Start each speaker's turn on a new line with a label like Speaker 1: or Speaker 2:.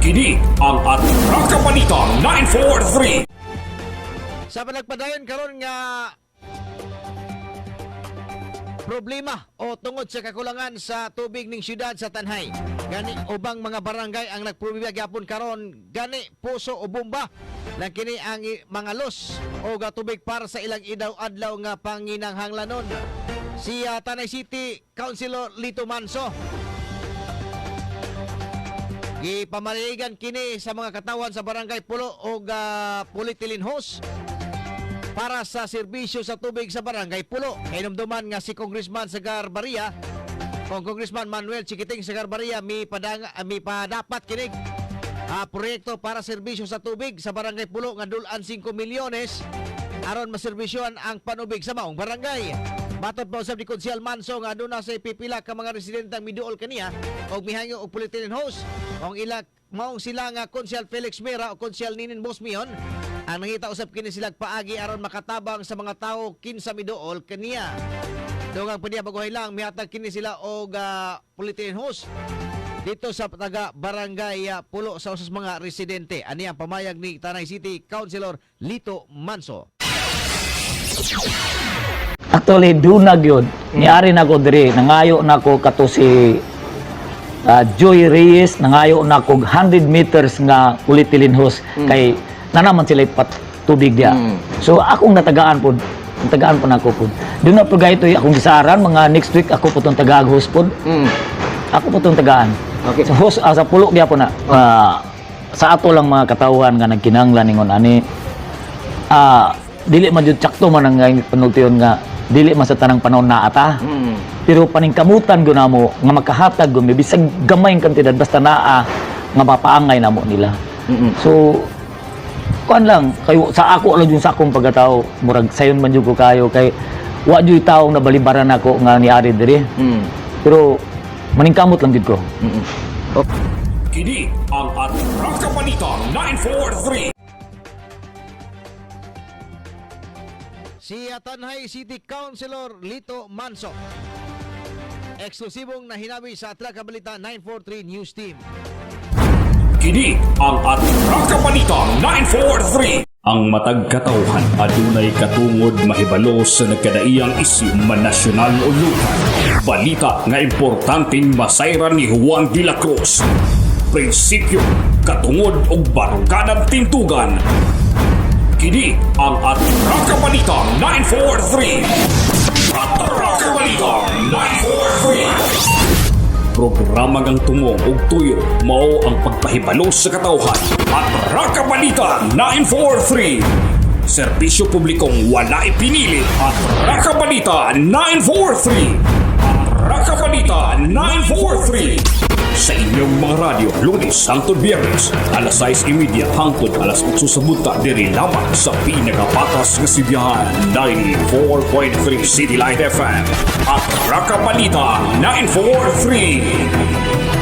Speaker 1: Kini ang Atraka Balita 943.
Speaker 2: Sa panagpadayon karon nga problema o tungod sa kakulangan sa tubig ning syudad sa Tanay. Gani ubang mga barangay ang nagproblema gyapon karon, gani puso o bomba lang kini ang mga los o tubig para sa ilang idaw-adlaw nga panginahanglanon. Si Tanay City Councilor Lito Manso, gipamaligan kini sa mga katawan sa Barangay Pulo og polyethylene hose para sa serbisyo sa tubig sa Barangay Pulo. Kahinumduman nga si Congressman Sagar Baria, kung Congressman Manuel Chiquiting Sagar Baria mi padang mi padapat kinig proyekto para serbisyo sa tubig sa Barangay Pulo nga dul-an 5 milyones aron maserbisyohan ang panubig sa maong barangay. Matod pa usab ni Konsehal Manso nga aduna sa pipila ka mga residente ang miduol kaniya og mihangyo og polyethylene hose. Maong ila maong sila nga Konsehal Felix Mera o Konsehal Ninin Bosmion ang nangita usab kini sila paagi aron makatabang sa mga tawo kinsa miduol kaniya. Dugang pa niya, baguhay lang mihatag kini sila og polyethylene hose dito sa taga Barangay Pulo sa usas mga residente. Ani ang pamayag ni Tanay City Councilor Lito Manso.
Speaker 3: Actually, dunag yun. Niari na ko diri, nangayo na ko kato si Joy Reyes, nangayo na ko 100 meters nga polyethylene hose kay nanaman sila tubig diya. So akong natagaan pod, natagaan po nako pod. Doon na po gayto akong gisaran mga next week ako po tong tagaag hose pod. Ako po tong tagaan.
Speaker 4: Okay.
Speaker 3: Sa hose sa Pulo gyapon na sa ato lang mga katawhan nga nagkinahanglan ningon ani dili man jud sakto man ang panultiyon nga dili man sa tanang panahon naa ta. Pero paningkamutan gyud namo nga makahatag gyud mi bisag gamay ang kantidad, basta naa nga mapaangay namo nila. So kuan lang kayo sa ako lang jud, sa akong pagkatao, murag sayon man jud ko kayo kay wa jud taong nabalibaran nako nga niari diri. Pero maningkamot lang jud ko.
Speaker 1: Kini ang Atraka Balita 943.
Speaker 2: Si Tanay City Councilor Lito Manso. Eksklusibong nahinabi sa Atraka Balita 943 News Team.
Speaker 1: Kini ang Atraka Balita 943. Ang matag katawhan adunay katungod mahibalo sa nagkadaiyang isyu, man nasyonal o lokal. Balita nga importanteng masayran ni Juan de la Cruz. Prinsipyo, katungod ug baruganan tintugan. Kini ang Atraka Balita 943. Atraka Balita 943. Programa ngang tumong ug tuyo mao ang pagpahibalo sa katawhan. Atraka Balita 943. Serbisyo publikong wala ipinili. Atraka Balita 943. Atraka Balita 943. Sa inyong mga radyo, Lunes hangtod Biyernes, alas 6:30 hangtod alas 8 sa buntag, diri lamang sa pinakapatas nga sibihan, 94.3 City Light FM. Atraka Balita 943.